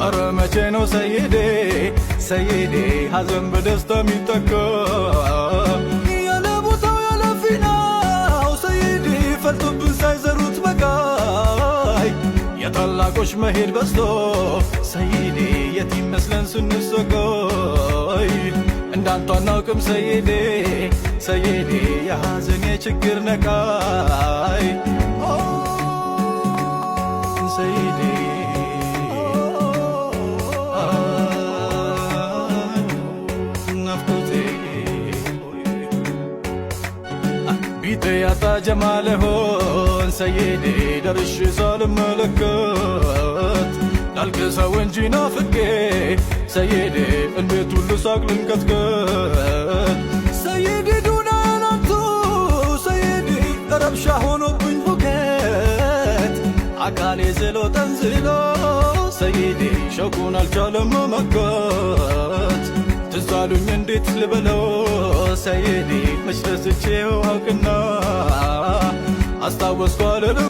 ኧረ መቼ ነው ሰይዴ ሰይዴ ሐዘን በደስታ የሚተካ? ያለ ቦታው ያለ ፊናው ሰይዴ ፈልቶብን ሳይዘሩት በቃይ፣ የታላቆች መሄድ በዝቶ ሰይዴ የት ይመስለን ስንሰቃይ። እንዳንተ አናውቅም ሰይዴ ሰይዴ የሐዘን የችግር ነቃይ ሰይዴ ናፍቆቴ ቢጤ ያጣ ጀማልሆን ሰይዴ ደርሼ ሳልመለከት ላልቅሰው እንጂ ናፍቄ ሰይዴ እንዴት ሁሉ ሳቅ ልንቀጥቀጥ። ሰይዴ ዱና ያላንቱ ሰይዴ ረብሻ ሆኖብኝ ሁከት፣ አካሌ ዝሎ ጠንዝሎ ሰይዴ ሸውቁን አልቻለም መመከት። ትዝ አሉኝ እንዴት ልበለው ሰይዴ መች ረስቼው አውቅና አስታወስኩ አልልም።